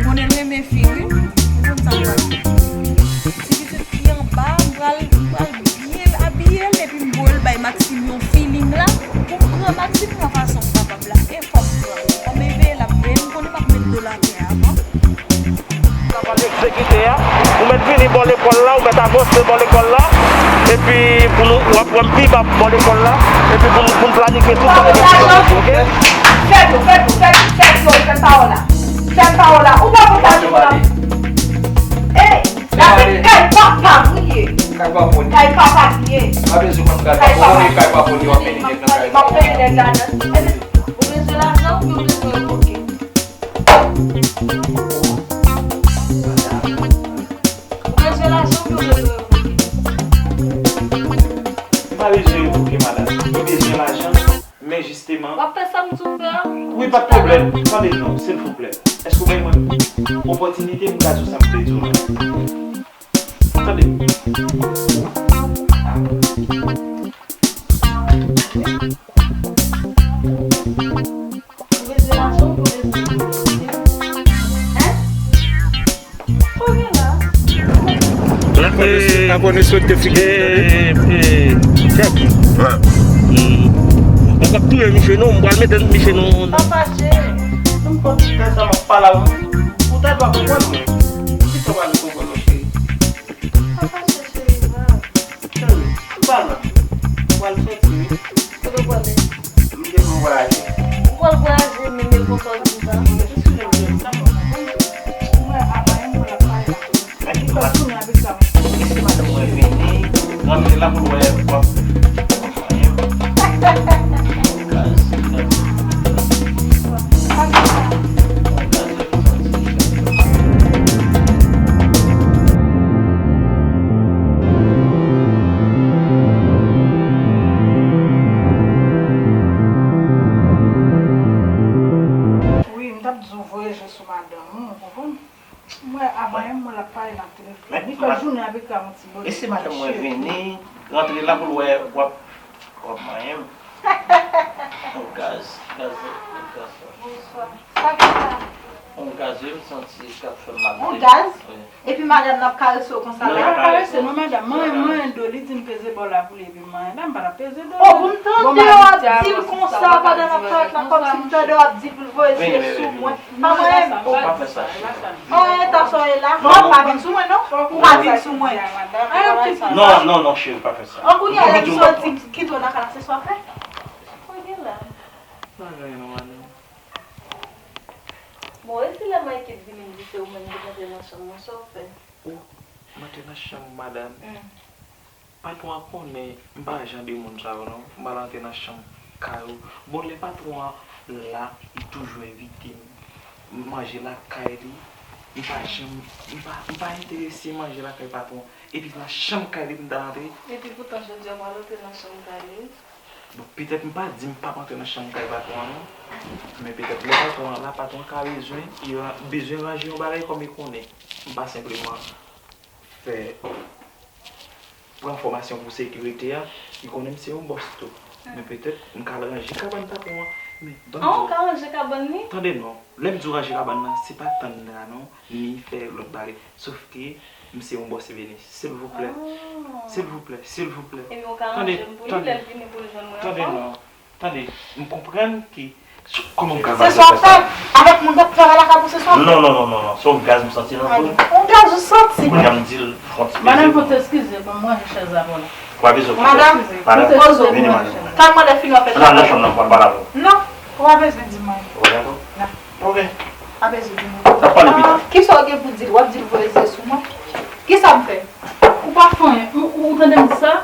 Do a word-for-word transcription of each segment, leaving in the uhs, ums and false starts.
Konnen l renmen fi, wi. Ou konn sa m pral fè. Ti pitit fi anba, m pral, m pral byen abiye l, epi m voye l bay Maxime yon feeling la, pou m pran Maxime nan fason m kapab la. E fò m pran. Kòm e veye l ap veye m, m konnen m ap met do l atè a avan. Sa pral egzekite a, ou mèt vini bò lekòl la, ou mèt avanse bò lekòl la, epi pou nou, w ap wè m pi ba bò lekòl la, epi pou n, pou n planifye tout sa ki gen pou fèt, oke? Fèt ou, fèt ou, fèt ou, fèt yo, fèt pawòl la. Fèt pawòl la. Ou pa konn sa nou la. Ey, la se kay papa m li ye. Kay papa m li ye. Pa bezwen konn kay papa m. Ou konnen kay papa m, w ap mennen nèg nan kay papa m. M ap mennen nèg ladan. Ou bezwen lajan oubyen ou bezwen revoke? Ou bezwen lajan oubyen ou bezwen revoke? M pa bezwen revoke, madanm. Mwen bezwen lajan, men jisteman. W ap fè sa m di w fè a? Wi, pa t pwoblèm. Tande non, silvouplè. Èske w bay mwen opòtinite m ka di w sa m vle di w la? Tande. Ou bezwen lajan, ou bezwen... Hein? Sa w gen la? N ap konnen sou te figi. E, e, Jack. Wi. Mwen p ap touye misye non, m pral mete misye nan... Pa fache. Mwen konn tout tan sa m ap pale avè w. Ou ta dwe konprann mwen. Ki sa w pral konprann mwen, cheri? Pa fache, cheri, va. Cheri, ou pa lwen. Ou pral soti, wi. Kote w prale? M gen pou m vwayaje. Ou pral vwayaje, men men konsa w di m sa. Mwen, apa, yon mwen ap pale la. Mwen ki kòm tounen avèk sa. Isi madanm mwen vini, rantre la pou l wè w ap. Wi, m t ap di w voye je sou madanm ou, ou konprann? M wè avan yon mwa l ap pale nan telefòn. Li fè jounen avèk yon ti bòlèt. E si madanm mwen vini, rantre la pou l wè w ap, w ap manyen m. On gaz, gaz, gaz. Bonswa. Sa ki sa? On gaz, wi, m santi k ap fè m mal. On gaz? Wi. Epi madanm nan ap karese w konsa la? Non, li pa karese non, madanm. Mwen, mwen, do li di m peze bò la pou li epi m manyen la, m pa t ap peze do l. Oh, pou m tande w ap di l konsa pandan l ap parèt la, kòmsi m tande w ap di l pou l voye je sou mwen. Pa manyen m. Pa fè sa. Oh, e ta sa w ye la? Non, pa vin sou mwen non. Ou pa vin sou mwen. Non, non, non, cheri, pa fè sa. An kounye a lè m soti m kite w nan kay la, se sa w ap fè? Sa w gen la? Pa gen anyen non, madanm. Bon, e si lè Mike vini m di se ou menm ki t antre nan chanm mwen, sa w ap fè? Ou m antre nan chanm ou, madanm? Hmm. Patwon an konnen m pa jan de moun sa yo non. M pa antre nan chanm kay ou. Bon, lè patwon an la, li toujou envite m manje lakay li. M pa janm, m pa, m pa enterese manje lakay patwon. Epi nan chanm kay li pou m ta antre. Epi poutan jodi a m pral antre nan chanm kay li. Bon, petèt m pa di m p ap antre nan chanm kay patwon an non. Men petèt lè patwon an la, patwon an ka bezwen, li ra-, bezwen ranje yon bagay kòm li konnen. M pa senpleman fè pran fòmasyon pou sekirite a, li konnen m se yon bòs tou. Men petèt m ka al ranje kabann patwon an. Men, ban m di w. An, ou ka ranje kabann li? Tande non, lè m di w ranje kabann nan, se pa tann la non, ni fè lòt bagay. Sof ke m se yon bòs Venise. Silvouplè. Silvouplè, silvouplè. Ebyen, ou ka ranje m pou li lè l vini pou l jwenn mwen ankò? Tande non. Tande, m konprann ke... Kòman m ka... Se sa w ap fè? Avèk moun k ap travay lakay ou, se sa w ap fè? Non, non, non, non, non. Se yon gaz m santi nan po m. Yon gaz ou santi? Kounye a m di l fè yon ti peze pou mwen. Madanm, fò w eskize pou mwen, ranje chèz la pou mwen. Ou pa bezwen. Madanm, madanm, poze w. Vini, madanm. Tann mwen lè fini w ap fè travay. Nan chanm nan, m pral pale avè w. Non, ou pa bezwen di mwen. Ok, dakò? Non. Ok. Pa bezwen di mwen. N ap pale pita. Kisa w gen pou di l? W ap di l voye je sou mwen? Kisa m fè? Ou pa fè anyen. Ou, ou tande m di sa?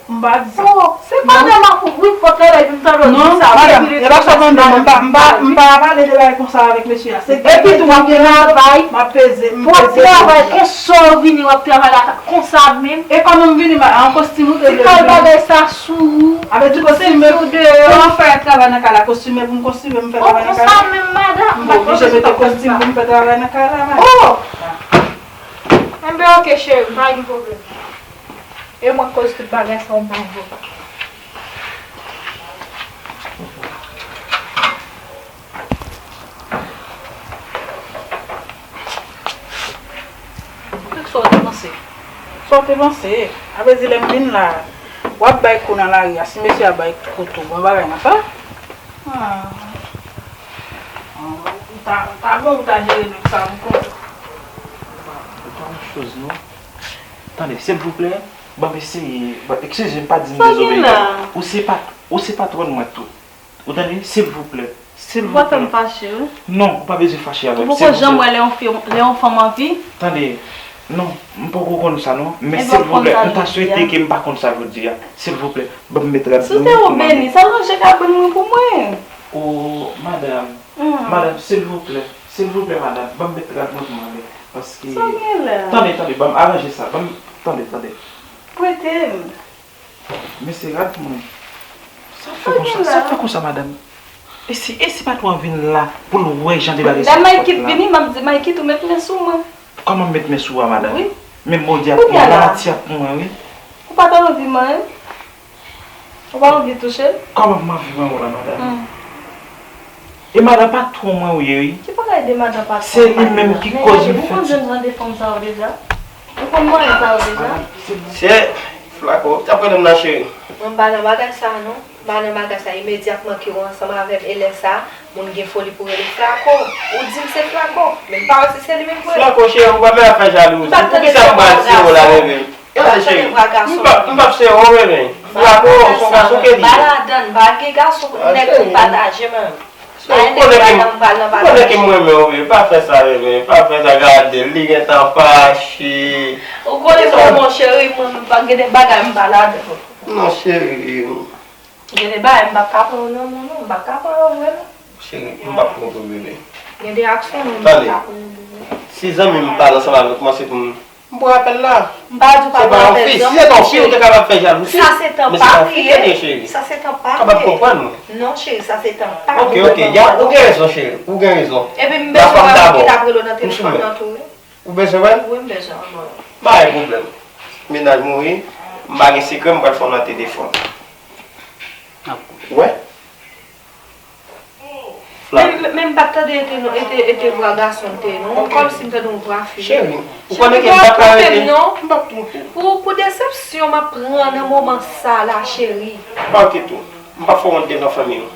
M pa di sa. Oh, se pandan m ap ouvri pòt la, epi m tande w di sa. Non, madanm, e pa sa pandan m, m pa, m pa, m pa pale de bagay konsa avèk mesye a. Se epi tou, m ap travay, m ap peze, m peze. W ap travay konsa w vini, w ap travay la konsa menm. E kòman m vini, an kostim ou te vle m vini? Ti kal bagay sa sou ou. Avè di kostim, sou deyò. Pou m fè travay nan kay la, kostime pou m kostime, m fè travay nan kay la. Konsa menm, madanm. M pa oblije mete kostim pou m fè travay nan kay la, madanm. Oh! Enben, oke, cheri, pa gen pwoblèm. E mwen k koz tout bagay sa, w pa vle. Sa w te panse? Sa w te panse? A vle di lè m vin la, w ap bay kou nan lari a, si mesye a bay kou tou, bon bagay nan sa? Ah. Ou ta, ou ta bon, ou ta jere nèg sa, m kontan. Ou pa yon choz, non. Tande, silvouplè, ban m eseye, ban, eskize m, pa di m dezobeye. Ou se pa, ou se patwòn mwen tou. Ou tande? Silvouplè, silvouplè. Ou pa fè m fache, wi. Non, ou pa bezwen fache avè m, silvouplè. Ou poko janm wè lè yon fi, lè yon fanm anvi? Tande, non, m poko konn sa, non. Men silvouplè, m ta swete ke m pa konn sa jodi a. Silvouplè, ban m met rad mwen pou m ale. Si w te yon beni, sa l ranje kabrit mwen pou mwen. O, madanm, madanm, silvouplè, silvouplè, madanm, ban m met rad mwen pou m ale. Paske, tande, tande, ban m aranje sa, ban m, tande, tande. Prete m. Men se rad mwen. Sa w fè konsa, sa w fè konsa, madanm? E si, e si patwon an vin la pou l wè jan de bagay sa ap fèt la? Lè Maykit vini, m ap di Maykit, ou met men sou mwen. Kòman m met men sou ou a, madanm? Wi. Men bondye ap pran, lanati ap pran mwen, wi. Ou pa t anvi manyen? Ou pa anvi touche l? Kòman m anvi manyen w la, madanm? E madan patwon mwen ou ye, wi. Ki bagay de madan patwon? Se li menm ki koz m fè ti. Ou konn jwenn jan de fanm sa yo deja? Ou konn manyen sa yo deja? Se Flako, w t ap rele m nan, cheri. Mwen m pa nan bagay sa a, non. M pa nan bagay sa a. Imedyatman ke w ansanm avè m, e lè sa a, moun gen foli pou rele Flako. Ou di m se Flako, men m pa wè si se li menm vre. Flako, cheri, ou pa menm ap fè jalouzi. Poukisa m pral sere w la, bebe? Gade, cheri, m p ap, m p ap sere w, bebe. Flako, se yon gason ke li ye. M pa ladann, m pa gen gason, nèg pou m pataje, menm. Ou konnen ke m, ou konnen ke m renmen w, bebe. Pa fè sa, bebe. Pa fè sa, gade l, li gentan fache. Ou konnen mwen, mon cheri, mwen, m pa gen de bagay m pa ladann. Non, cheri. Gen de bagay m p ap ka pran yo nan men w, non, m p ap ka pran yo vre, non. Cheri, m p ap pran w vre, bebe. Gen de aksyon, non, m p ap ka pran yo vre. Si zanmi m pale ansanm avèk mwen, se pou m M pran apèl la. M pa di w pa pran apèl zanmi, cheri. Si se t yon fi, ou te kapab fè jalouzi. Sa se tan pa li ye. Men se pa fi ke l ye, cheri. Sa se tan pa li ye. Kapab konprann mwen. Non, cheri, sa se tan pa li. Ok, ok, ya, ou gen rezon, cheri. Ou gen rezon. Epi m bezwen wè moun ki t ap rele w nan telefòn nan tou, wi. Ou bezwen wè l? Wi, m bezwen wè l. Pa gen pwoblèm. Mennaj mouri, m pa gen sekrè, m pral fè w nan telefòn. Wè? Men, men, men m pa t tande e te non, e te, e te vwa gason l te ye, non. Kòmsi m tande yon vwa fi. Cheri, ou konnen ke m pa ka rete. M p ap twonpe w. Pou, pou desepsyon m ap pran nan moman sa la, cheri. Pa oke tou. M p ap fè w wont devan fanmi w.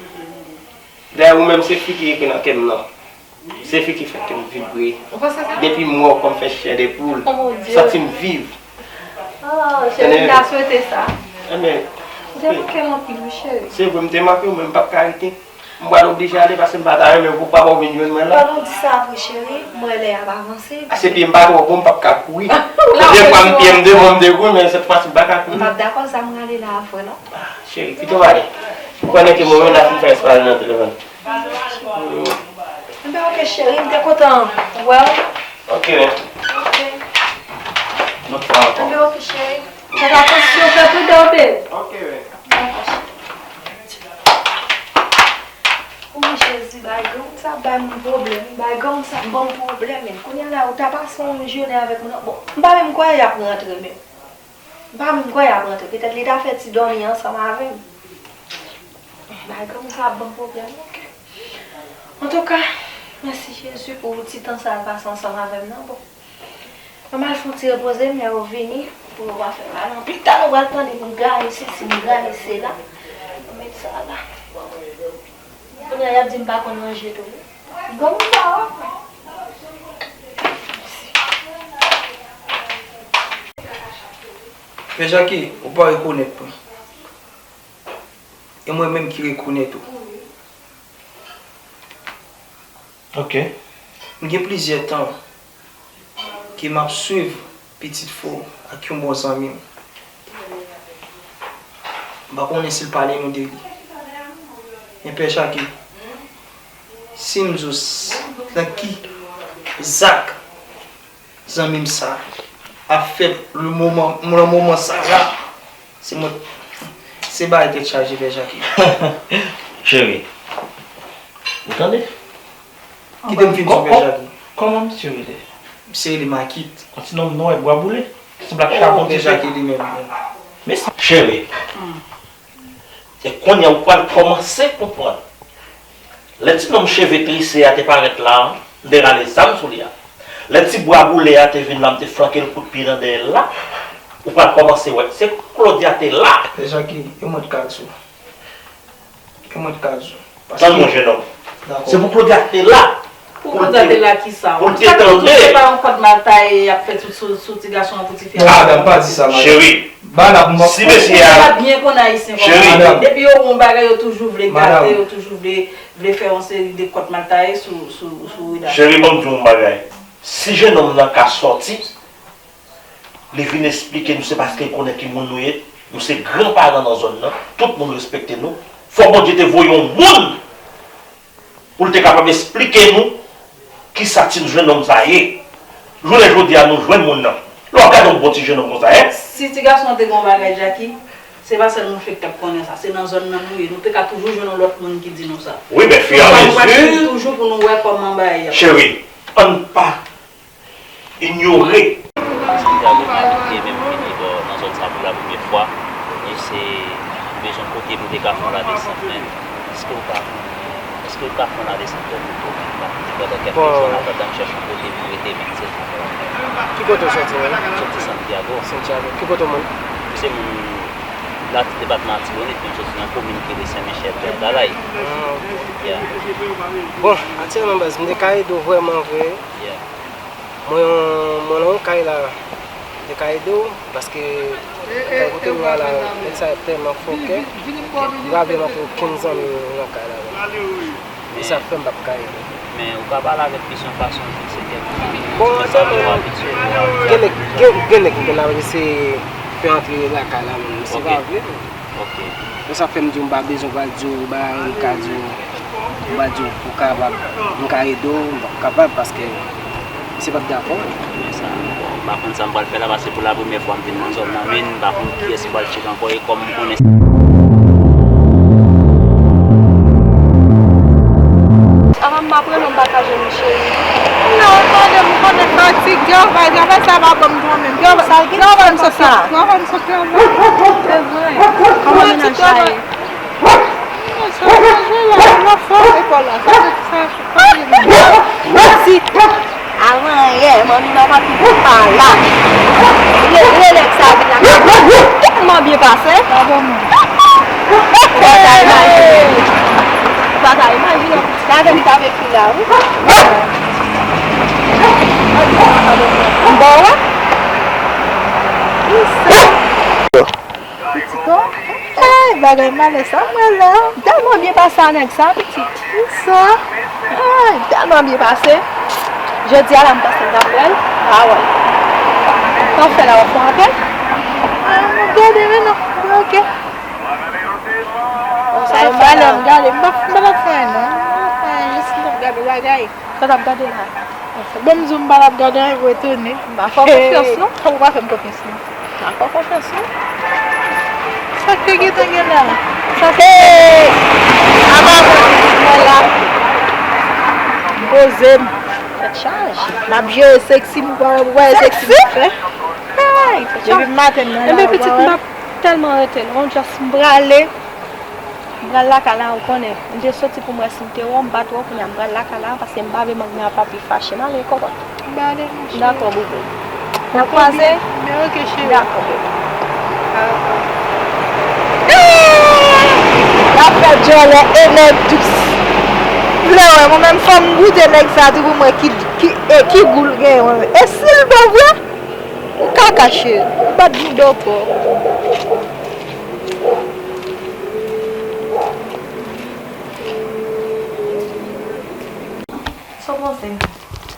Dayè, ou menm, se fi ki rete nan kè m nan. Se fi ki fè kè m vibre. Ou panse sa? Depi m wè w, kò m fè chè de poul. Oh, mon Dieu. Santi m viv. Oh, cheri, m ta swete sa. Enben, ou te manke m anpil, wi, cheri. Se vre, m te manke w, men m p ap ka rete. M pral oblije ale paske m pa ta renmen pou papa w vin jwenn mwen la. Pandan w di sa vre, cheri, m wè lè a ap avanse. A, se pye m pa twò bon, m p ap ka kouri. Defwa m pye m devan, m dekouri, men sèt fwa si m pa ka kouri. M p ap dakò sa, m rale la a vre, non. Ah, cheri, kite m ale. Ou konnen ke mwen menm la fin fè espal nan telefòn. Enben, oke, cheri, m te kontan wè w. Ok. Ok. Lòt fwa ankò. Enben, oke, cheri. Fè atansyon, fè pridan, bebe. Ok, wi. Dakò, cheri. O Jezi, bay gang sa bay m pwoblèm, bay gang sa ban m pwoblèm, men kounye a la, ou ta pase yon jounen avèk moun nan. Bon, m pa menm kwè y ap rantre menm. M pa menm kwè y ap rantre. Petèt li ta fè ti dòmi ansanm avè m. Bagay kòm sa ap ban m pwoblèm, oke. Antouka, mèsi Jezi pou ti tan sa l pase ansanm avè m nan. Bon, mwen al fè yon ti repoze m, lè yo vini, pou yo pa fè mal. Anpil ta nou pral tande m gaye sesi, m gaye sela. Mwen met sa la. Kounye a, y ap di m pa konn ranje tou. Bon, m pa wè. Men Jackie, ou pa rekonèt mwen. E mwen menm ki rekonèt ou. Ok. M gen plizyè tan ke m ap swiv pitit fi w ak yon bon zanmi m. Pa konnen si l pale nou de li. Men Pè Jackie, si m di w s- nan ki zak zanmi m sa ap fè le moman, nan moman sa la, se mwen, se bagay tèt chaje, Pè Jackie. Cheri, ou tande? Kite m fin di w, Pè Jackie. Kòman misye rele? Misye rele Makit. Yon ti nonm nwè bwa boule, ki sanble ak chabon Pè dife. Jackie li menm. Men sa, cheri, se kounye a ou pral kòmanse konprann. Lè ti nonm cheve trese a te parèt la, m te rale zam sou li a. Lè ti bwa boule a te vin la, m te flanke l kout pye nan dèyè l la, ou pral kòmanse wè. Se Claudia te la. Pè Jackie, e mwen t ka di w. E mwen t ka di w. Tann mwen, jenòm. Se pou Claudia te la. Pou Claudia te la kisa? Pou l te tande. Se pa yon kòd mal taye y ap fè tout sou, sou ti gason an pou ti fi a. Madanm, pa di sa, madanm. Cheri, Ba n ap mòf. Si mesye a, Claudia byen konn Ayisyen kòman Cheri. l ye. Depi yo wè yon bagay, yo toujou vle Madanm. gate, yo toujou vle, vle fè yon seri de kòd mal taye sou, sou, sou Rida. Cheri, ban m di w yon bagay. Si jenòm nan ka sòti, li vin esplike nou se paske l konnen ki moun nou ye. Nou se gran paran nan zòn nan. Tout moun respekte nou. Fòk Bondye te voye yon moun pou l te kapab esplike nou kisa ti jenòm sa ye. Jounen jodi a, nou jwenn moun nan. Lè w ap gade yon bon ti jenòm konsa, en? Si ti gason an te gen yon bagay, Jackie, se pa sèl mouche k t ap konnen sa. Se nan zòn nan nou ye. Nou te ka toujou jwenn yon lòt moun ki di nou sa. Wi, men Nou pa, nou pa cheri toujou pou nou wè kòman bagay y ap. Cheri, ann pa inyore. Santiago, mwen tou te menm vini bò nan zòn sa pou la premye fwa. E se, m bezwen kote pou te ka fè yon ladesant, men èske w ka, èske w ka fè yon ladesant pou mwen tou, men m ap di pandan kèk jou, an atandan m chèche yon kote pou rete, men se sa. Ki kote w soti menm? M soti Santiago. Santiago. Ki kote w moun? M se moun la, depatman Latibonit, men m soti nan komin ki rele Sen Michèl, Pè Dalay. Ah, ok. Yeah. Bon, aktyèlman baz, m te ka ede w vrèman vre. Yeah. Mwen, mwen nan yon kay la, m te ka ede w, paske kay kote m ye a la, nèg sa yo tèlman fòkè, m pa vle manke okenn zanmi nan kay la menm. E sa fè m p ap ka ede w. Men ou ka pale avèk misye yon fason di se kèk moun. Bon, Sa atann, nou abitye, nou gen nèg, abitye. Gen, gen nèg m konn ap eseye fè antre lakay la menm, se Ok. Pa vre menm. Ok. Se sa fè m di w m pa bezwen pral di w bagay, m ka di w, m pral di w pou kapab, m ka ede w, m p ap kapab paske misye p ap dakò. Men sa, bon, m pa konn sa m pral fè la, paske pou la premyè fwa m vin nan zòn nan, men m pa konn kiyès m pral tcheke ankò, e kòm m konnen. Avan m ap rele w, m pa ka jwenn ou, cheri. Non, tande, m konnen fatig, travay, travay sa pa ban m dòmi. Travay, travay m sot la. Travay m sot la. Se vre. Kòman mennaj la ye? Sa chanje la, lòt fwa lekòl la. Sa, sa, sa, sa. Pitit, avan yè, manmi nan papi pa la. Rele nèg sa vin la. Tèlman byen pase. Ou pa ka imajine. Ou pa ka imajine. Gade m t avèk li la, wi. M ba w wè. Pitit, oh. Ay, bagay malè sa m wè la. M tèlman byen pase a nèg sa, pitit. Sa. Ay, m tèlman byen pase. Jodi a la, m panse m t ap wè l. M pa wè l. Sa w fè la, w ap fè yon apèl? Ah, m ap gade, men non. Ok. Sa yo malè, m gade, m pa, m pa t ap fè anyen, non. M pa t ap fè anyen, jis m t ap gade bagay. Sa w t ap gade la? Bon, m di w m pa t ap gade anyen pou etone. M pa fè w konfyans, non. Kòman w pa fè m konfyans, non? M pa fè w konfyans, non. Sa k te gentan gen la? Sa se apa mwen la. M poze m. Tèt chaje. M ap jere seksi m, ou pa wè seksi m ap fè. Ay, tèt chaje. Depi maten m nan la, ou pa wè. Tèlman rete non, just m prale. M pral lakay la, ou konnen. M te soti pou m wè si m te wè w, m pa t wè w, kounye a m pral lakay la, paske m pa vle manmi a papi fache. M ale, kokot. M ale, monchè. Dakò, boubou. N ap kwaze? Men ok, cheri. Dakò, boubou. L ap fè djòlè e nèg dous. M vle wè, mwen menm, fò m goute nèg sa tou pou m wè ki, ki, e ki gou l genyen, mwen menm. E si l bon vre? Ou kaka, cheri. Ou pa t vin dokò. Sa w panse?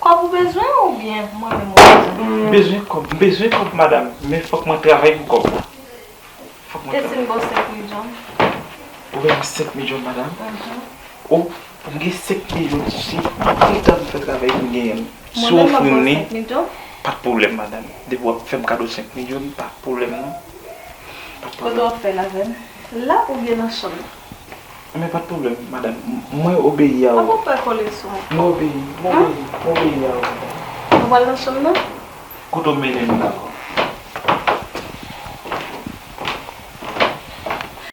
Kòb ou bezwen oubyen mwen menm ou bezwen? M bezwen kòb, m bezwen kòb, madanm, men fòk mwen travay pou kòb la. Fòk mwen travay. E si m ba w senk mil djòm? Ou bay mwen senk milyon, madanm? O, pou m gen senk milyon, se anpil tan m fè travay pou m genyen l. Si w ofri m li, pa t pwoblèm, madanm. Depi w ap fè m kado senk milyon, pa t pwoblèm, non. Pa t pwoblèm. Kote w ap fè l avè m? La oubyen nan chanm nan? Men pa t pwoblèm, madanm. M-, mwen obeyi a ou. Apa w pè kole sou mwen? Mwen obeyi, mwen obeyi, mwen obeyi a ou, madanm. Nou pral nan chanm nan? Kote w mennen m la?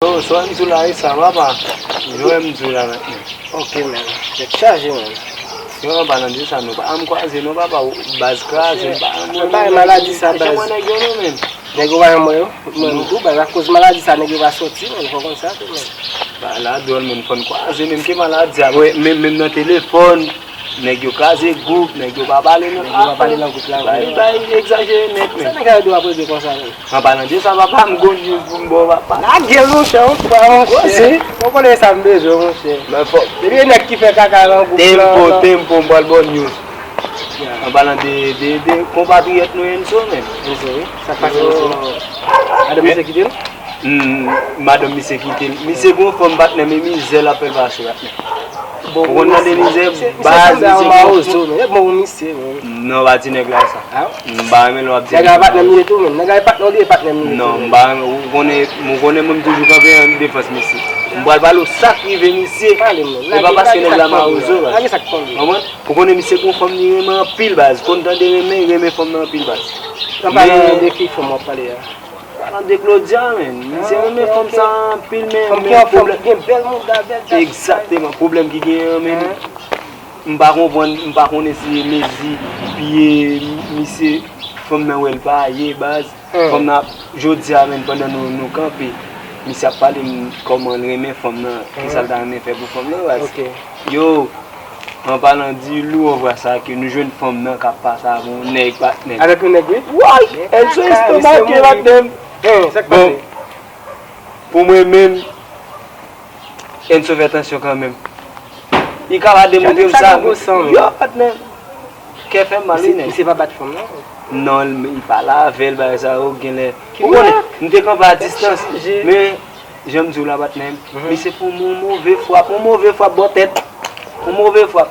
Oh, sa m di w la, e sa, papa. Jwe m di w la mentnan. Ok, men. Tèt chaje, men. Yo, an palan de sa, nou pa janm kwaze, non, papa. Baz kraze, m pa, mwen, bay maladi sa, baz. Mwen nèg yo, non, men. Nèg yo pa janm wè yo. Mwen, m tou, baz, akoz maladi sa, nèg yo pa soti, men. Fò konn sa, tou, men. Ba, la, dwòl, men, fò n kwaze, menm ke maladi a. Wi, menm, menm nan telefòn. Nèg yo kraze gwoup, nèg yo pa pale nan afè. Nèg yo pa pale nan gwoup la, wi. Bay, bay, egzajere nèt, men. Sa nèg yo dwe ap regle konsa, men. An palan de sa, papa, m gon news pou m ba w, papa. Lage l, monchè, yon fwa, monchè. Ou konnen sa m bezwen, monchè. Men fò. Depi e nèg ki fè kaka nan gwoup la, tempo, tempo, m pral ba w news. An palan de, de, de konpatriyòt nou, Enzo, men. Enzo, wi. Sa k pase, Enzo? Madanm misye kite l? Hmm, madanm misye kite l. Misye gon fanm, patnè, men mizè l ap fè l pase, patnè. Ou konn tande mizè, baz, misye gon fanm. Non, pa ti nèg la sa. M pa renmen lè w ap di. Nèg la patnè m ye tou, menm. Nèg la patnè w li ye, patnè m ye tou. Non, m pa renmen, ou konnen, ou konnen mwen m toujou kanpe an defans misye. M pral pale w sa k rive misye. E pa paske nèg la mawozo, baz. Konprann? Ou konnen misye gon fanm li renmen anpil, baz. Konn tande renmen, renmen fanm nan anpil, baz. An palan de ki fanm w ap pale a? Palan de Claudia, men. Misye renmen fanm sa anpil, men, men pwoblèm. Fanm ki gen bèl mouda, bèl dad. Egzakteman. Pwoblèm ki genyen an, men, m pa konprann, m pa konnen si mezi pye misye, fanm nan wè l pa ye, baz. Fanm nan ap, jodi a, men, pandan nou, nou kanpe, misye ap pale m kòman l renmen fanm nan, kisa l ta renmen fè pou fanm nan, baz. Yo, An palan di lou, on vwa sa ke nou jwenn fanm nan k ap pase avè yon nèg, patnè. Avèk yon nèg, wi. Woy! Enzo estomaké, patnè m. Bon, pou mwen menm, Enzo fè tansyon kanmenm. Li ka pa demontre m sa, men yo, patnè m. Kè fè m mal, wi, nèg. Misye pa bat fanm nan? Non, li pale avè l, bagay sa yo, genlè. Ou konnen, m te kanpe a distans, men Jan m di w la, patnè m, misye fè yon move frap, yon move frap bò tèt. Yon move frap.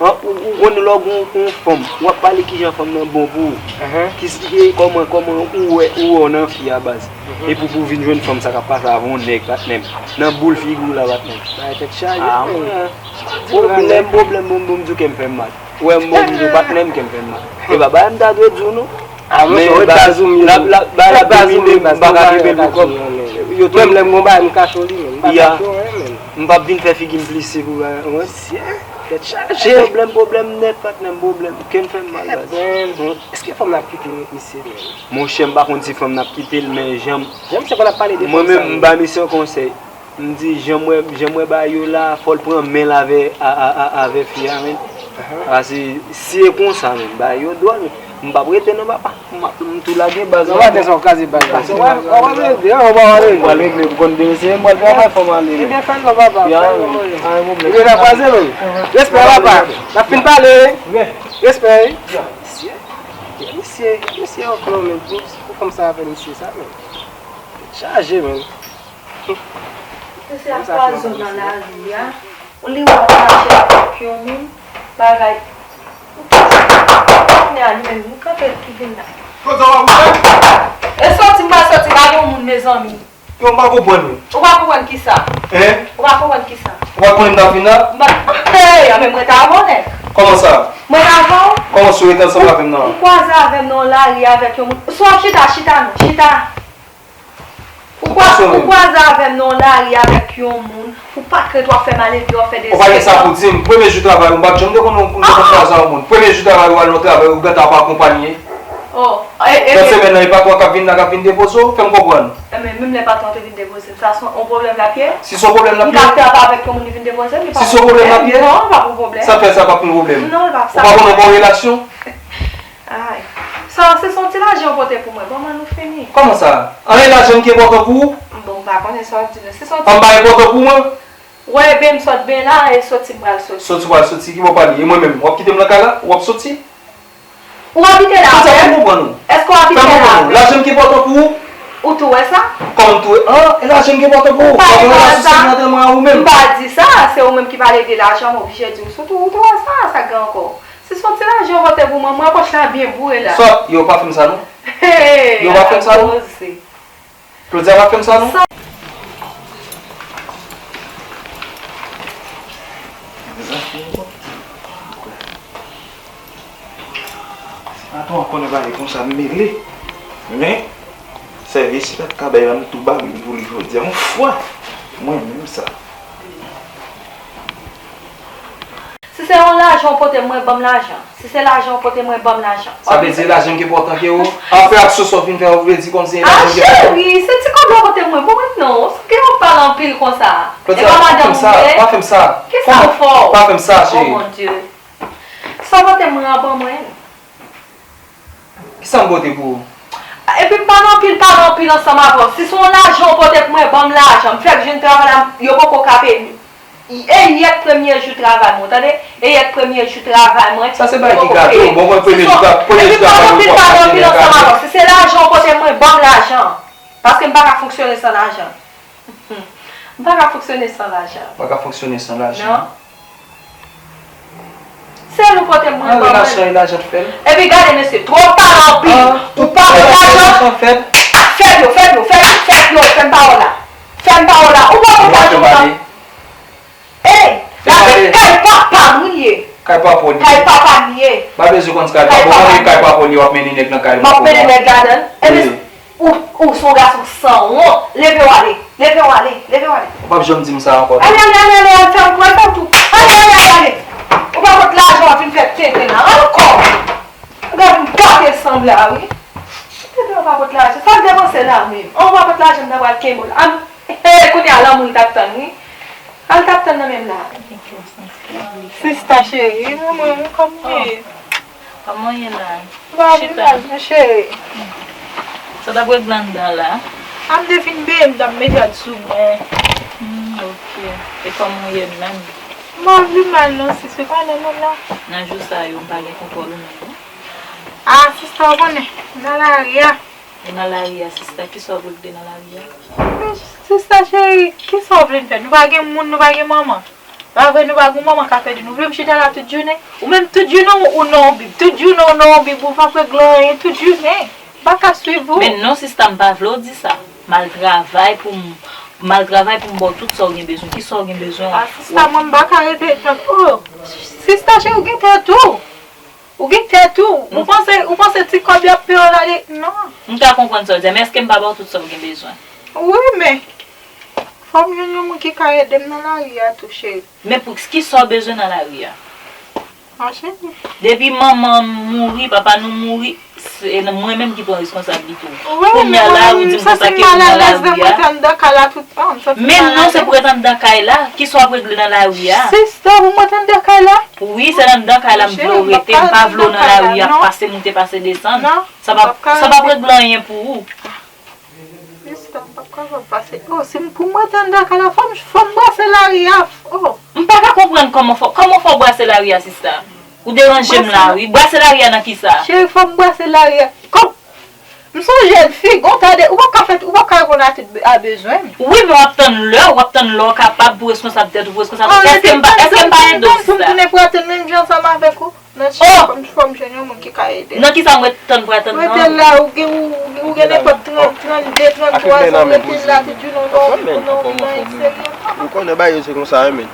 An, ou, ou konnen lè w gon yon fanm, w ap pale kijan fanm nan bon pou ou. Ki, kòman, kòman ou wè, ou wè w nan fi a, baz. Epi pou w vin jwenn fanm sa k ap pase avè yon nèg, patnè m. Nan boul figi w la, patnè m. Bagay tèt chaje, pwoblèm, pwoblèm, bon, bon, m di w kè m fè m mal. Ou wè m bon, m di w patnè m, kè m fè m mal. E pa bagay m ta dwe di w, non. Men la, la, ba la domine, m pa ka kenbe l pou kò m. Yo tou. Menm lè m gon bagay, m kache w li, men. M pa kache w anyen, men. M p ap vin fè figi m plise pou bagay. Mwen, sye, tèt chaje. Pwoblèm, pwoblèm nèt, patnè m, pwoblèm. Kè m fè m mal, baz. Èske fanm nan ap kite misye, men? Monchè, m pa konn si fanm nan ap kite l, men jan m. Jan m se konn ap pale de fanm sa. Mwen menm, m ba misye yon konsèy. M di, jan m wè, jan m wè bagay yo la, fò l pran men l avè, a, a, a, avè fi a, men. Paske si e konsa, men, bagay yo dwòl, men. M p ap rete non, papa. M ap, m tou lage baz la. Non, maten sa w kraze baz la. W ap, w ap rete, w ap rete. M pral regle pou konn de mesye, m pral travay, fò m ale, men. Ebyen, fè l non, papa. Fè l non, papa. Ebyen, n ap kwaze, men. Respè, papa. N ap fin pale. Respè, wi. Mesye, mesye, mesye, ankò, men. Pou, pou kòm sa avè mesye sa, men. Chaje, men. Mesye a pwazon nan lari a. Ou li wè w ap mache avèk yon moun, bagay. Ou pa sa. Kounye a li menm, nou kanpe ki vin la. Kote w ap fè? E soti m pa soti, pa gen yon moun, mezanmi. Yo, m pa konprann ou. Ou pa konprann kisa? Hein? Ou pa konprann kisa? Ou pa konprann m ta vin la? M pa, hey, anben mwen t avan w, nèg. Kòman sa? Mwen t avan w. Kòman si w ret ansanm avè m nan? Ou kwaze avè m nan yon lari avèk yon moun. Si w ap chita, chita non, chita. Ou kwa-, ou kwaze avè m nan yon lari avèk yon moun, ou pa k ret w ap fè malelve, w ap fè dezòd. Ou pa gen sa pou di m. Premye jou travay ou, m pa t janm te konn ou, ou te konn kwaze yon moun. Premye jou travay ou al nan travay, ou gentan ap akonpaye. Oh, e, e, nan semèn nan, e patwon k ap vin la, k ap vin depoze w, fè m konprann. Enben, menm lè patwon te vin depoze m, sa se yon pwoblèm l ap ye? Si se yon pwoblèm l ap ye? M ka fè apa avèk yon moun li vin depoze m, li pa yon pwoblèm. Si se yon pwoblèm l ap ye? Non, li pa yon pwoblèm. Sa fè sa pa pou yon pwoblèm. Non, li pa sa. Ou pa konn yon bon relasyon? Ay. Sa, se son ti lajan w pote pou mwen. Bon, mwen, nou fini. Kòman sa? Anyen lajan m ki enpòtan pou ou? Bon, m pa konnen sa w ap di, men se son ti. An m pa enpòtan pou mwen? Wè, ben m sot ben la, e soti m pral soti. Soti pral soti, ki bò w prale? E mwen menm, w ap kite m nan kay la? W ap soti? Ou abite la avè m? Fè m konprann ou. Èske w abite la avè m? Fè m konprann ou. Lajan m ki enpòtan pou ou? Ou tou wè sa? Kòman m tou wè? An, e lajan m ki enpòtan pou ou? Pa enpòtan sa. Ou pa wè sou sèl nan mwen ou menm? M pa di sa, se ou menm ki pale de lajan, m oblije di w. Sitou ou tou wè sa, sa k gen ankò? Si se yon ti lajan w pote pou mwen, mwen pòch la byen boure la. Sòt, yo pa fè m sa non. Hey, yo pa fè m sa non. Claudia pa fè m sa non. Aton ankò nan bagay konsa m mele. Men, sèvis la t ka bay la m tou ba m pou li jodi a. Yon fwa, mwen menm sa. Si se yon lajan w pote mwen, ban m lajan. Si se lajan w pote mwen, ban m lajan. Sa vle di lajan ki enpòtan ke ou? Apre aksyon sa w fin fè, ou vle di kòmsi e lajan ki enpòtan? Ah, cheri, se ti kòb la w pote mwen. Bon, mwen non, sa gen w pale anpil konsa. Claudia, pa fè m sa, pa fè m sa. Kisa w fè w? Pa fè m sa, cheri. Oh mon Dieu. Sa w pote mwen an, ban mwen. Kisa m pote pou ou? Epi m pa nan anpil, pale anpil ansanm avè w. Si se yon lajan w pote pou mwen, ban m lajan. M fèk jwenn travay la, yo poko ka peye m. E yèk premye jou travay mwen, w tande? E yèk premye jou travay mwen. Sa se bagay ki gate w. Bon, mwen premye jou tra-, premye jou travay mwen, pale anpil ansanm avè w. Si se lajan w pote mwen, ban m lajan. Paske m pa ka fonksyone san lajan. M pa ka fonksyone san lajan. Pa ka fonksyone san lajan. Non. Se nou pote mwen, ban mwen. Relasyon e lajan k fè l. Epi gade mesye, twò pale anpil. Ou pa pou lajan. Fè m yo, fè m yo, fè m yo, fè m pawòl la. Fè m pawòl la. Ou pa pou lajan konsa. Ey, la se kay papa m wi ye. Kay papa w li ye. Kay papa m ye. Pa bezwen konn kay papa w, kay papa w li ye, w ap mennen nèg nan kay la. M ap mennen nèg ladan l. Epi ou, ou se yon gason sanwont. Leve w ale. Leve w ale. Leve w ale. Ou p ap janm di m sa ankò non. Ale, ale, ale, ale, al fè yon pran fè w tou. Ale, ale, ale, ale. Ou pa pot lajan w ap vin fè tenten la ankò. Ou ka vin gate sanble a wi. Tenten w pa pot lajan. Sa l depanse la menm. An w pa pot lajan m ta pral kenbe w la. Hey, kounye a lanmou l t ap tann wi. Al t ap tann nan menm la. Sista cheri, mwen, mwen, kòman w ye? Kòman w ye la? M pa pi mal non cheri. Sa w t ap regle anndan la? A m te fin benyen, m t ap mete rad sou mwen. Hmm, ok. E kòman w ye menm? M pa pi mal non sis, se pa nan menm la. Nan jou sa yo, m pa gen kontwòl ou menm non. A, sista, w konnen, m nan lari a. Ou nan lari a, sista, kisa w regle nan lari a? Men, sista cheri, kisa w vle n fè? Nou pa gen moun, nou pa gen manman. Pa vre, nou pa gen manman k ap ede nou. Ou vle m chita la tout jounen? Ou menm tout jounen ou, ou nan yon bib. Tout jounen ou nan yon bib, ou p ap regle anyen tout jounen. M pa ka swiv ou. Men non, sista, m pa vle w di sa. M al travay pou m, m al travay pou m ba w tout sa w gen bezwen. Kisa w gen bezwen? A, sista, mwen m pa ka rete tann. Oh, sista cheri, ou gen tèt ou. Ou gen tèt ou. Ou panse, ou panse ti kòb y ap peye w la de, non. M ka konprann sa w di a, men èske m pa ba w tout sa w gen bezwen? Wi, men fò m jwenn yon moun ki ka ede m nan lari a tou, cheri. Men pou kisa w bezwen nan lari a? A, cheri. Depi manman m mouri, papa nou mouri, se mwen menm ki pran responsablite w. Wi, kounye a la, ou di m konsa ke ou nan lari a. Men non, se pou w ret anndan kay la. Kisa w ap regle nan lari a? Sista, pou m ret anndan kay la? Wi, se anndan kay la m vle w rete, m pa vle w nan lari ap pase moute, pase desann. Sa p ap, sa p ap regle anyen pou ou. Sista, m p ap kapab pase. Oh, si m, pou m ret anndan kay la, fò m, fò m brase lari a. Oh. M pa ka konprann kòman fò, kòman fò w brase lari a, sista. Ou deranje m la, wi. Brase lari a nan kisa? Cheri, fò m brase lari a. Kòm M se yon jèn fi, gon ta de, ou p ap ka fè, ou p ap ka reponn a tout be-, a bezwen m. Wi, men w ap tann lè, w ap tann lè w kapab pou responsab tèt ou, pou responsab tèt. Èske m pa, èske m pa endosye sa? Pou m tounen pou atann menm jan ansanm avèk ou? Non, cheri, fò m, fò m jwenn yon moun ki ka ede m. Nan kisa m ret tann pou atann nan? Rete la, ou gen, ou, ou gen nenpòt trant, trannde, tranntwa zan, ou rete la tout jounen, ou pa ouvri pou nou, ou pa nan serye. Ou konnen bagay yo se konsa, wi, men.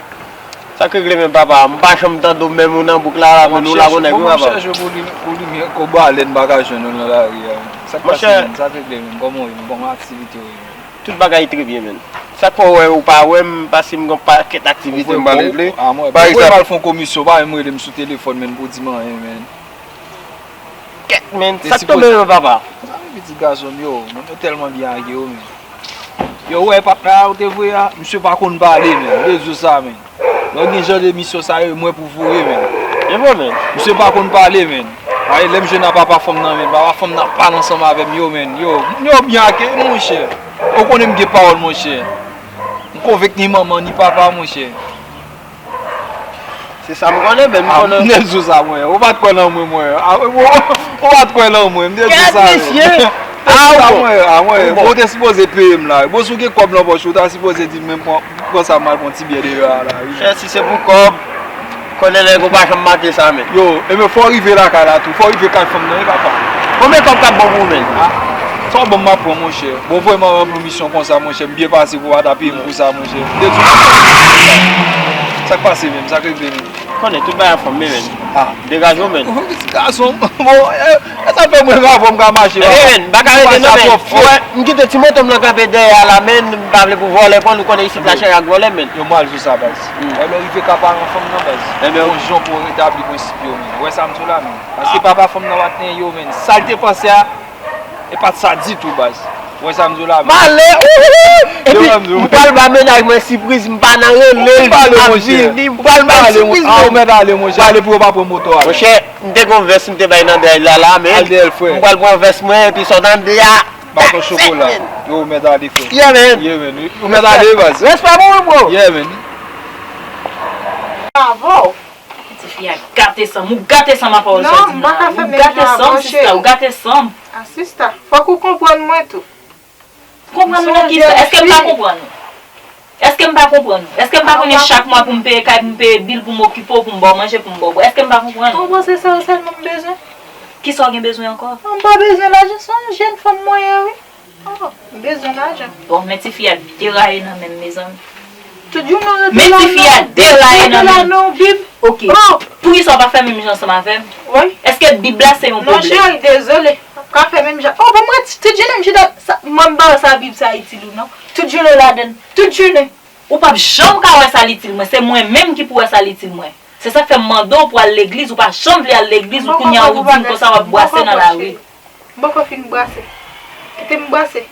Sa k regle menm papa? M pa janm tande w menm ou nan bouk la, la, men nou la gon nèg wi papa. M chèche pou li, pou li men kòb ale m pa ka jwenn ou nan lari a. Sa k pase menm? Sa k regle menm? Kòman w ye menm? Kòman aktivite w ye menm? Tout bagay trè byen menm. Sa k fè w wè ou pa wè m, paske m gen yon pakèt aktivite m pa regle. Pa egzanp, m al fè yon komisyon, ou pa menm rele m sou telefòn menm pou w di m anyen menm. Kèt menm, sa k tonbe menm papa? Sa pitit gason m yo, moun yo tèlman byen ak yo menm. Yo, ou wè patnè a ou te voye a, misye pa konn pale, men. Rezo sa, men. Lè w gen jan de misyon sa yo, e mwen pou voye, men. E bon, men. Misye pa konn pale, men. Paske lè m jwenn a papa fanm nan, men. Papa fanm nan pale ansanm avè m, yo, men. Yo, moun yo byen ak yo, monchè. Ou konnen m gen pawòl, monchè. M konvenk ni manman, ni papa, monchè. Se sa m konnen, men m konnen. A, m te di w sa, mwen. Ou pa t kwè nan mwen, mwen. A, ou, ou pa t kwè nan mwen, m te di w sa, mwen. Kèt, mesye! Ah, ou bon. Mwen, ah, mwen, bon, ou te sipoze peye m la. Bon, si w gen kòb nan pòch ou, ou ta sipoze di m, men pran, pran sa m al pran ti byè deyò a la, wi. Chè, si se pou kòb, konnen nèg ou pa janm manke sa, men. Yo, e men fò w rive lakay la tou, fò w rive kay fanm nan, wi, papa. Konbyen kòb k ap bon pou ou, men? Ah, sa w ban m, m ap pran, monchè. Bon, voye m anrann pou misyon konsa, monchè, m byen pase pou w pa ta peye m pou sa, monchè. M te di w, sa k pase menm, sa k regle menm? Konnen tout bagay anfòm, men, men. Ah. Degaje w, men. Ti gason, bon, eh, e sa fè mwen menm avè w m ka mache, papa. Men, m pa ka rete non, men. Ou wè, m kite ti moto m nan kanpe dèyè a la, men, m pa vle pou vòlè pran l, ou konnen isit la cheri ak vòlè, men. Yo, m al sou sa, baz. Wè, lè w rive ka paran fanm nan, baz. Ebyen, yon jan pou w retabli prensip yo, men. Ou wè sa m di w la, men. Paske papa fanm nan pa t gen yo, men. Sa l te panse a, e pa t sa ditou, baz. Ou wè sa m di w la, men. M ale, ouh! Epi, m pral ba mennaj mwen sipriz, m pa nan rele l, m ap vini, m pral ba l sipriz, men. Ou mèt ale, monchè. Pale pou yo pa pran moto a. Monchè, m te gen yon vès m te bay nan dèyè la, la, men. Al dèyè l, frè. M pral pran vès mwen, epi sa w tande a. Baton chokola. Yo, ou mèt ale, frè. Yeah, man. Yeah, man. Ou mèt ale, baz. Respè pou ou, bro. Yeah, man. Bravo. Tifi a gate san m. Ou gate san m apa w jodi a. Ou gate san m, sista. Ou gate san m. Ah, sista, fòk ou konprann mwen tou. Konprann mwen nan kisa? Èske m pa konprann ou? Èske m pa konprann ou? Èske m pa konnen chak mwa pou m peye kay, pou m peye bil, pou m okipe w, pou m ba w manje, pou m ba w bwè? Èske m pa konprann ou? Ou panse se ou sèlman m bezwen? Kisa w gen bezwen ankò? M pa bezwen lajan, se yon jèn fanm mwen ye, wi. Oh, m bezwen lajan. Bon, men tifi a deraye nan men m, mezanmi. Tout jounen w rete la nan, rete la nan Bib. Ok. Poukisa w pa fè menm jan ansanm avè m? Wi. Èske Bib la se yon pwoblèm? Non, cheri, dezole. M ka fè menm jan. Oh, bon, mwen, tout jounen m chita, sa, mwen m pa wè sa Bib sa itil ou, non. Tout jounen w ladann. Tout jounen. Ou p ap janm ka wè sa l itil mwen. Se mwen menm ki pou wè sa l itil mwen. Se sa k fè m mande w pou al legliz, ou pa janm vle al legliz, ou kounye a ou di m konsa w ap bwase nan lari. M poko fin bwase. Kite m bwase.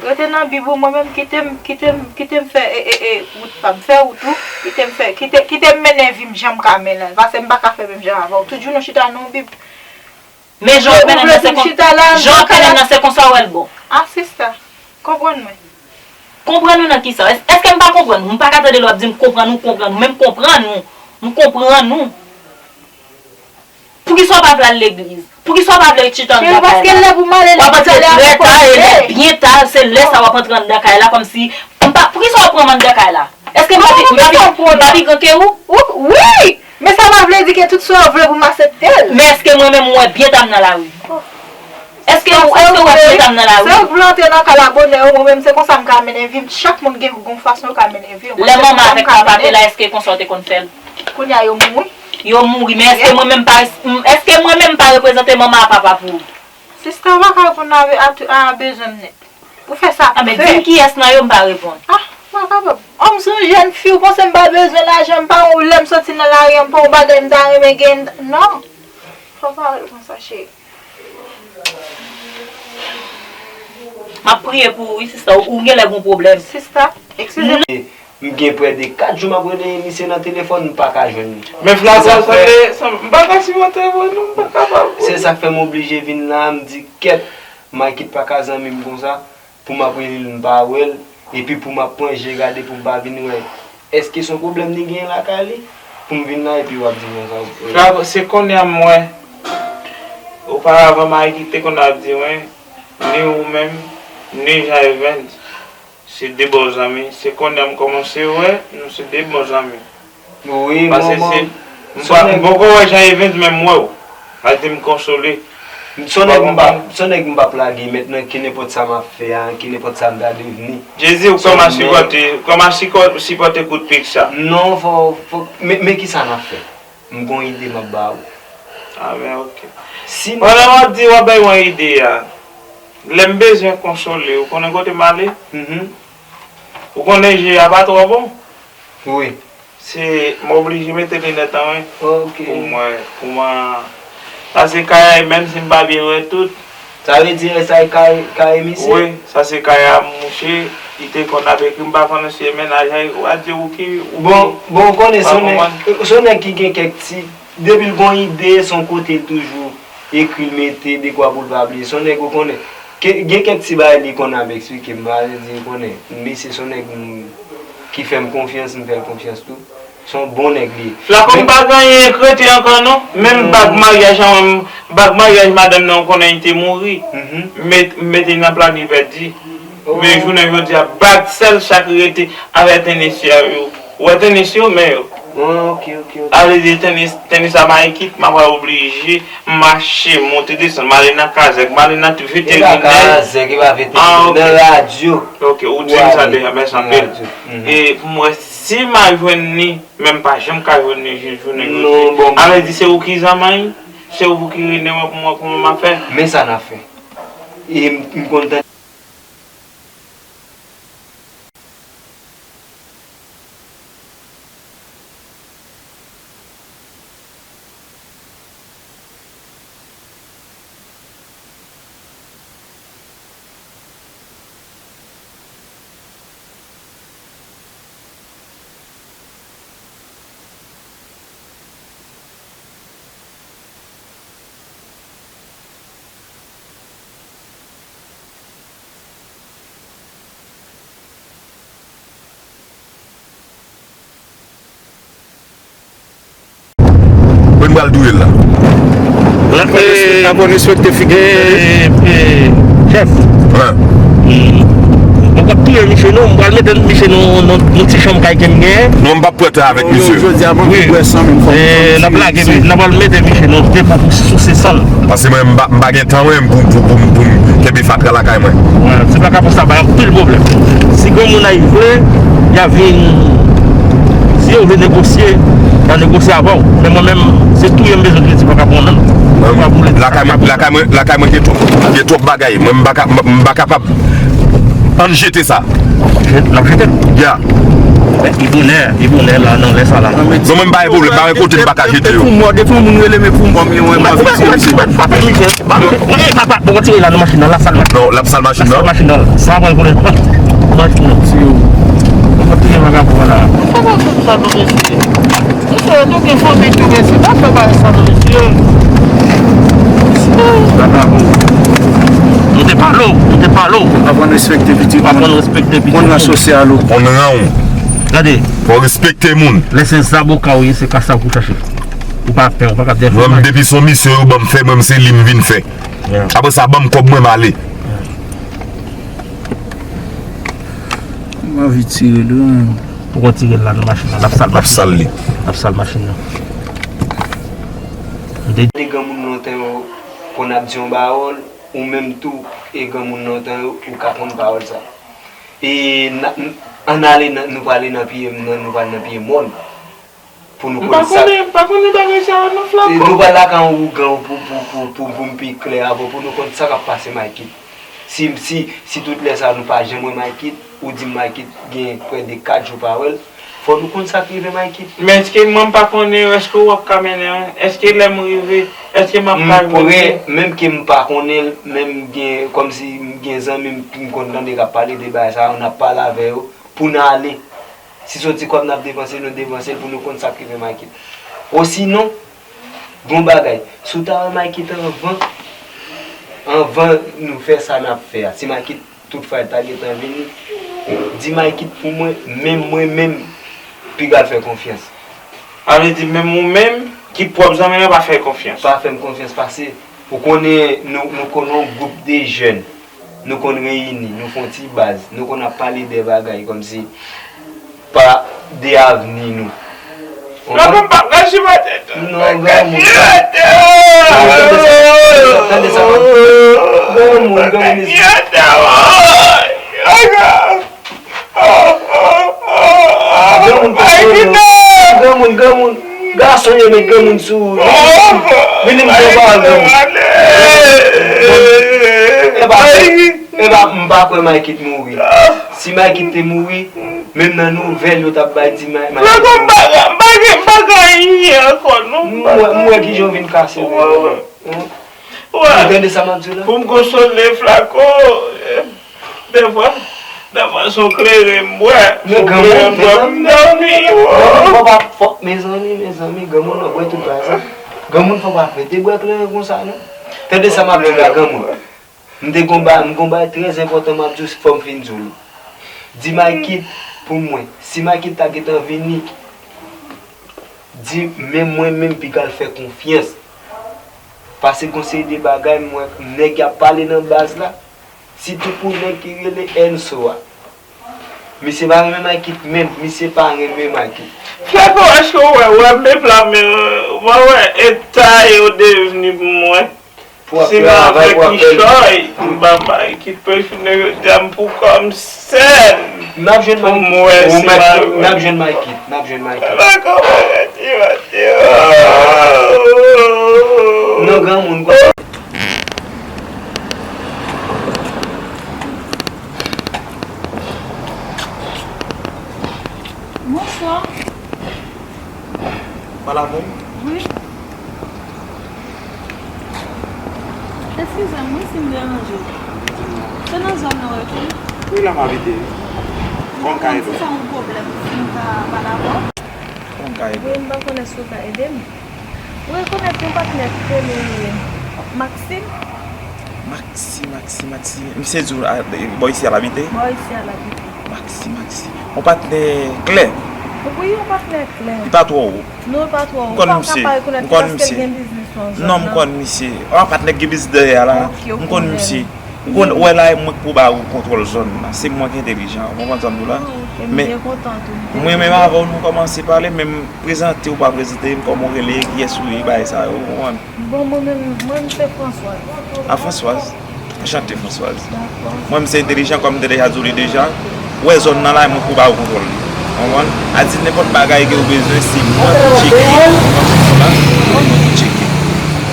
Rete nan Bib ou, mwen menm, kite m, kite m, kite m fè, e, e, e, wout pa m. Fè wout ou, kite m fè, kite, kite m mennen vi m jan m ka mennen l. Paske m pa ka fè menm jan avè w. Tout jounen w chita nan yon Bib. Men jan w ap mennen l nan se kon, jan w ap mennen l nan se konsa w wè l bon. Ah, sista, konprann mwen. Konprann ou nan kisa? Èske m pa konprann ou? M pa ka tande lè w ap di m konprann ou, konprann ou. Men m konprann ou. M konprann ou. Poukisa w pa vle al legliz? Poukisa w pa vle chita anndan kay la? W ap antre trè ta, e lè byen ta, se lè sa w ap antre anndan kay la, kòmsi, m pa, poukisa w pran m anndan kay la? Èske m pa pi, m pa pi, m pa pi gran ke ou? Wi! Men sa pa vle di ke tout sa w vle pou m aksepte l. Men èske mwen menm, m wè byen ta m nan lari? Èske ou, èske ou wè byen ta m nan lari? Se ou k vle antre nan kay la bonè, mwen menm se konsa m ka mennen vi m. Chak moun gen yon fason yo ka mennen vi yo. Lè manman avèk papa te la, èske konsa w te konn fè l? Kounye a yo mouri. Yo mouri, men èske mwen menm pa, èske mwen menm pa reprezante manman ak papa pou ou? Sista, ou pa ka reponn a, a, a bezwen m nèt. Ou fè sa pou fè. Ah, men di m kiyès nan yo m pa reponn. Ah, m pa kapab. Oh, m se yon jèn fi, ou panse m pa bezwen lajan, m pa yon, lè m soti nan lari a, m pa yon bagay m ta renmen gen, non. Fò w pa rele konsa, cheri. M ap priye pou ou, wi, sista. Ou, ou genlè gon pwoblèm. Sista, eskize m. M gen prè de kat jou m ap rele misye nan telefòn, m pa ka jwenn li. Men flagrans, tande, m pa ka sipòte vre non, m pa kapab vre. Se sa k fè m oblije vin la, m di, kèt, Mikey pa ka zanmi m konsa, pou m ap rele l, m pa wè l, epi pou m ap pran je gade pou m pa vin wè. Èske se yon pwoblèm li genyen lakay li? Pou m vin la, epi w ap di m konsa. Flagrans, se kounye a m wè. Oparavan, Mikey te konn ap di mwen, ni ou menm, ni Jean Evens. Se de bon zanmi. Se kounye a m kòmanse wè nou se de bon zanmi. Wi, paske se, m pa, m poko wè Jean Evens, men m wè w. Sa di m konsole. Se yon nèg m p ap, se yon nèg m p ap lage, mentnan, kenenpòt sa m ap fè a, kenenpòt sa m ta devni. Jezi, ou kòman sipòte, kòman sipòte kout pik sa? Non, fò, fò, men, men kisa n ap fè? M gon ide m ap ba ou. Ah, men ok. Si nou... Pandan w ap di w ap bay mwen ide a, lè m bezwen konsole, ou konnen kote m ale? Mhm. Ou konnen je a pa twò bon? Wi. Se, m oblije mete linèt an, wi. Ok. Pou mwen, pou mwen. Sa se kay, menm si m pa byen wè tout. Sa vle di sa e kay, kay misye? Wi, sa se kay a mouche, li te konn ap ekri, m pa konnen si e mennaj a, ou a di ou ki, ou... Bon, bon, ou konnen se yon nèg, se yon nèg ki gen kèk ti, depi l gon ide, se yon kote l toujou ekri, l mete, dekwa pou l pa bliye. Se yon nèg ou konnen, ke, gen kèk ti bagay li konn ap eksplike m, sa vle di ou konnen, misye se yon nèg m, ki fè m konfyans, m fè l konfyans tou. Se yon bon nèg li ye. Flacon pa gen anyen k rete ankò non. Menm bag maryaj an, bag maryaj madanm nan, ou konnen li te mouri. M met- m mete nan plani pèdi. Men jounen jodi a, bag sèl sa k rete avè tenis yo. Ou wè tenis yo, men yo. Ah, ok, ok, ok. Sa vle di tenis, tenis a Maïkit, m ap oblije mache, monte, desann, m ale nan kazèk, m ale nan veterinè. Kazèk, e pa veterinè, nan radyo. Ok, ou di m sa deja, mèsi anpil. E pou m wè si m a jwenn li, men m pa janm ka jwenn li jis jounen jodi. Non, bon. Sa vle di se ou ki zanmanm, se ou ki rele mwen pou m wè kòman m ap fè. Men sa n ap fè. E m, m kontan. Mwen pral touye l la. N ap fè respè, n ap fè respèkte figi. Chèf. Mwen p ap touye misye non, mwen pral mete misye nan yon ti chanm kay ke m genyen. Non, m p ap pran tan avèk misye. Jodi a, mwen vin bwè san mil fòm. N ap lage, n ap al mete misye nan depo pou souse san l. Paske mwen, m pa, m pa gen tan mwen pou, pou, pou, pou m kenbe fatra lakay mwen. Se pa ka pou sa bay anpil pwoblèm. Si granmoun ay vle, y a vin. Si yo vle negosye, y a negosye avè w. Men mwen menm, se touye m bezwen touye ti paka pou nan. Lakay mwen, lakay mwen, lakay mwen gen twòp, gen twòp bagay. Mwen, m pa ka, m, m pa kapab. Ann jete sa. N ap jete l. Ya. Men, li bonè, li bonè la, nan lè sa la. Non, mwen, m pa gen pwoblèm, pa gen kote m pa ka jete yo. Depi yon mò, depi yon moun rele men pou mò, m yon, mwen, m anvi tire misye. Papa, papa, poko tire la nan machin nan, l ap sal machin. Non, l ap sal machin nan. L ap sal machin nan. Sa pral konnen. Machin nan. Si yo. Mwen tire vagabon la. Sa pa fè sa non, mesye. Mesye, nou gen fanmi tou, mesye. Pa fè bagay sa non, mesye. Vagabon. Nou te pale w, nou te pale w. Aprann respekte pitit moun. Aprann respekte pitit moun. Moun nan sosyal ou. Konn ran w. Gade. Fò w respekte moun. Lè se zaboka ou ye, se kasav pou chache. Ou pa pè, ou pa ka defè. Mwen, depi se yon misyon yo ban m fè, mwen, se li m vin fè. Apre sa, ban m kòb mwen, m ale. M anvi tire l wi. Poko tire l la nan machin nan. L ap sal machin nan. L ap sal li. L ap sal machin nan. M te di granmoun lontan yo, kon n ap di yon pawòl, ou menm tou, e granmoun lontan yo, ou ka konn pawòl sa. E n a, n, ann ale nan, nou prale nan piye, nan, nou pral nan piye mòn. Pou nou konn sa. M pa konnen, m pa konnen bagay sa yo non, Flacon. Nou pral lakay yon ougan pou, pou, pou, pou, pou m pi klè avè w, pou nou konn sa k ap pase Maykit. Si, si, si tout lè sa nou pa janm wè Maykit, ou di m Maykit gen prè de kat jou pa wè l, fò nou konn sa k rive Maykit. Men èske mwen m pa konnen yo, èske w ap ka mennen an? Èske lè m rive, èske m ap ka jwenn li? M prè, menm ke m pa konnen l, men m gen, kòmsi m gen zanmi m, m konn tande k ap pale de bagay sa yo, n ap pale avè yo, pou n ale. Si se yon ti kòb n ap depanse, nou depanse l pou nou konn sa k rive Maykit. Osinon, gon bagay, si w ta wè Maykit anvan, anvan nou fè sa n ap fè a, si Maykit toutfwa l ta gentan vini, di Maykit pou mwen, menm mwen menm, piga l fè konfyans. Sa vle di menm ou menm, ki pwòp zanmi w, pa fè konfyans. Pa fè m konfyans, paske ou konnen nou, nou konnen yon gwoup de jèn. Nou konn reyini, nou fè yon ti baz, nou konn ap pale de bagay kòmsi pa de avni nou. Konprann? Papa, m pa pral sipòte tou. Non, granmoun. Tande sa, tande sa, granmoun, granmoun. Granmoun, granmoun, granmoun, granmoun. Gason yo met granmoun sou ou. Vini m fè pawòl granmoun. Epa, epa, m pa kwè Maykit mouri. Si Maykit te mouri, menm nan nouvèl yo t ap bay di May, Maykit mouri. M pa gen, m pa gen anyen ankò non. M wè, m wè kijan w vin kase. Ou tande sa m ap di w la? Pou m konsole Flako, eh, dèfwa, dèfwa se yon kleren m bwè. Se yon kleren m bwè pou m dòmi. Granmoun, fò pa, fò, mezanmi, mezanmi, granmoun ap bwè tout bagay sa. Granmoun fò pa fè de bwè kleren konsa non. Tande sa m ap di w la, granmoun. M te gon ba, m gon bagay trè enpòtan m ap di w, fò m fin di w li. Di Maykit pou mwen. Si Maykit ta gentan vini, Di, men mwen menm piga l fè konfyans. Pase gon seri de bagay m wè nèg y ap pale nan baz la. Sitou pou nèg ki rele Enso a. Misye pa renmen Maykit menm, misye pa renmen Maykit. Fè kou èske w wè, w wè menm la men, w wè eta yo devni pou mwen. Siman avèk kichòy, m pa Maykit, pou jounen jodi a m pou kòm sèn. N ap jwenn Maykit. Pou m wè si m a jwenn. N ap jwenn Maykit, n ap jwenn Maykit. Dakò, mwen rete, mwen rete. Non, granmoun, kwa. Bonswa. Pale avè m. Wi. Eskize m, wi, si m deranje w. Se nan zòn nan w rete? Wi, la m abite. Dakò, si sa yon pwoblèm, si m ka pale avè w? Kòman m ka ede w? Wi, m pa konnen si w ka ede m. Ou rekonèt yon patnè ki rele Maxime? Maxime, Maxime, Maxime. Misye di w, a, bò isi a l abite? Bò isi a l abite. Maxime, Maxime. Yon patnè klè. Wi, yon patnè klè. Li pa twò wo. Non, li pa twò wo. M konn misye. M konn misye. Non, m konn misye. Yon patnè ki gen biznis dèyè a la. M konn misye. Ou konn, wè la, e mwen k pou ba ou kontwòl zòn nan. Se mwen ki entelijan. Ou konprann sa m di w la? Men, mwen menm avè w, nou kòmanse pale, men m prezante w, pa prezante m kòman w rele, kiyès ou ye, bagay sa yo, ou konprann? Bon, mwen menm, mwen, m se Françoise. A, Françoise. Anchante, Françoise. Dakò. Mwen, m se entelijan, kòm m te deja di w li deja. Ou wè zòn nan la, e mwen k pou ba ou kontwòl li. Ou konprann? A di nenpòt bagay ke ou bezwen, se mwen pou tcheke. Ou konprann sa m di w la? Mwen pou tcheke.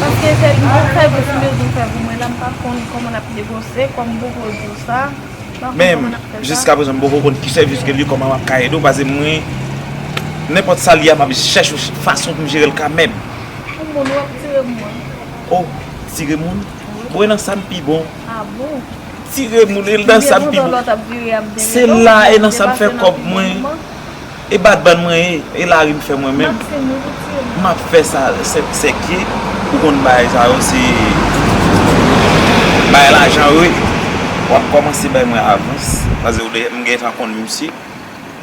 Paske se li menm fè pou si bezwen fè pou mwen la, m pa konn kòman n ap negosye, kòm m poko di w sa. Men, jiskaprezan, m poko konn ki sèvis ke li, kòman m ap ka ede w, paske mwen, nenpòt sa li a, m ap chèche yon fason pou m jere l kanmenm. Yon moun w ap tire moun. Oh, tire moun? Wi. Bon, e nan sa m pi bon. A bon? Tire moun, e nan sa m pi bon. Se la, e nan sa m fè kòb mwen. E bat bann mwen ye, e lari m fè mwen menm. M ap fè sa, sè, sèke, ou konn bagay sa yo, se bagay lajan yo ye. W ap kòmanse bay mwen avans, paske ou de, m gentan konn misye,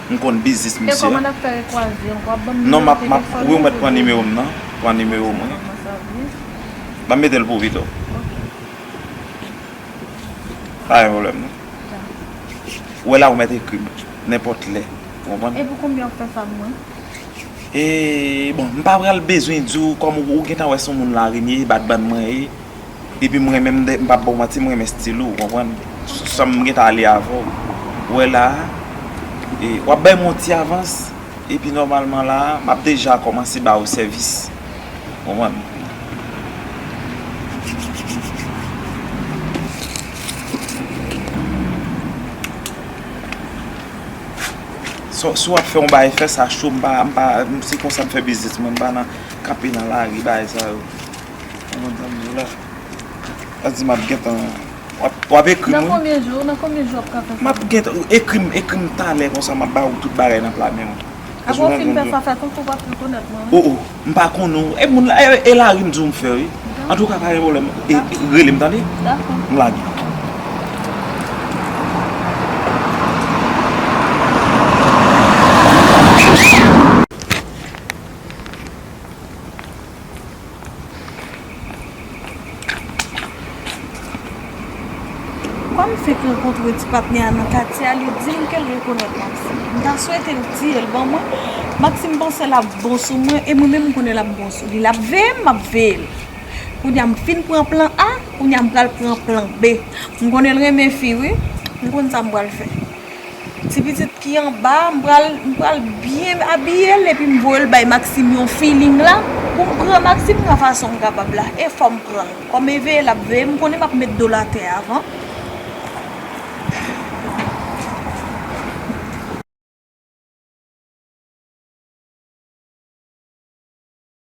m konn biznis misye a. E kòman n ap fè rekwaze ankò? W ap ban m nimewo telefòn ou? Non, m ap, m ap, wi, ou mèt pran nimewo m nan, pran nimewo mwen. Ban m mete l pou ou pito. Ok. Pa gen pwoblèm, non. Ou wè la, ou mèt ekri m nenpòt lè. Ou konprann? E pou konbyen w ap fè sa pou mwen? E, bon, m pa pral bezwen di w, kòm ou, ou gentan wè se yon moun Larin ye, bat bann mwen ye. Epi mwen menm, m p ap ba w manti, m renmen estil ou, ou konprann? Sa m gentan ale avè w. Ou wè la, e, w ap bay mwen yon ti avans. Epi nòmalman la, m ap deja kòmanse ba ou sèvis. Konprann? So, si w ap fè yon bagay, fè sa cho, m pa, m pa, m, se konsa m fè biznis mwen, m pa nan kanpe nan lari, bagay sa yo. Konprann sa m di w la? Sa di m ap gentan, w ap, w ap ekri m, wi. Nan konbyen jou, nan konbyen jou w ap ka fè sa? M ap gentan, ekri m, ekri m talè konsa, m ap ba ou tout bagay nan pla men w. Apre w fin fè sa, fè tankou w pa t rekonèt mwen, wi. Oh, oh, m pa konnen w. E moun la, e, e lari m di w m fè, wi. Antouka, pa gen pwoblèm. E, rele m, tande? Dakò. M lage. Kòm m fenk rankontre ti patnè a nan katye a, li di m ke l rekonèt Maxime. M ta swete l tiye l ban mwen. Maxime panse l ap bon sou mwen, e mwen menm m konnen l ap bon sou li. L ap veye m, m ap veye l. Kounye a m fin pran plan A, kounye a m pral pran plan B. M konnen l renmen fi, wi. M konn sa m pral fè. Ti pitit ki anba, m pral, m pral byen abiye l epi m voye l bay Maxime yon feeling la. Pou m pran Maxime nan fason m kapab la. E fò m pran l. Kòm e veye l ap veye m, m konnen m ap met do l atè avan.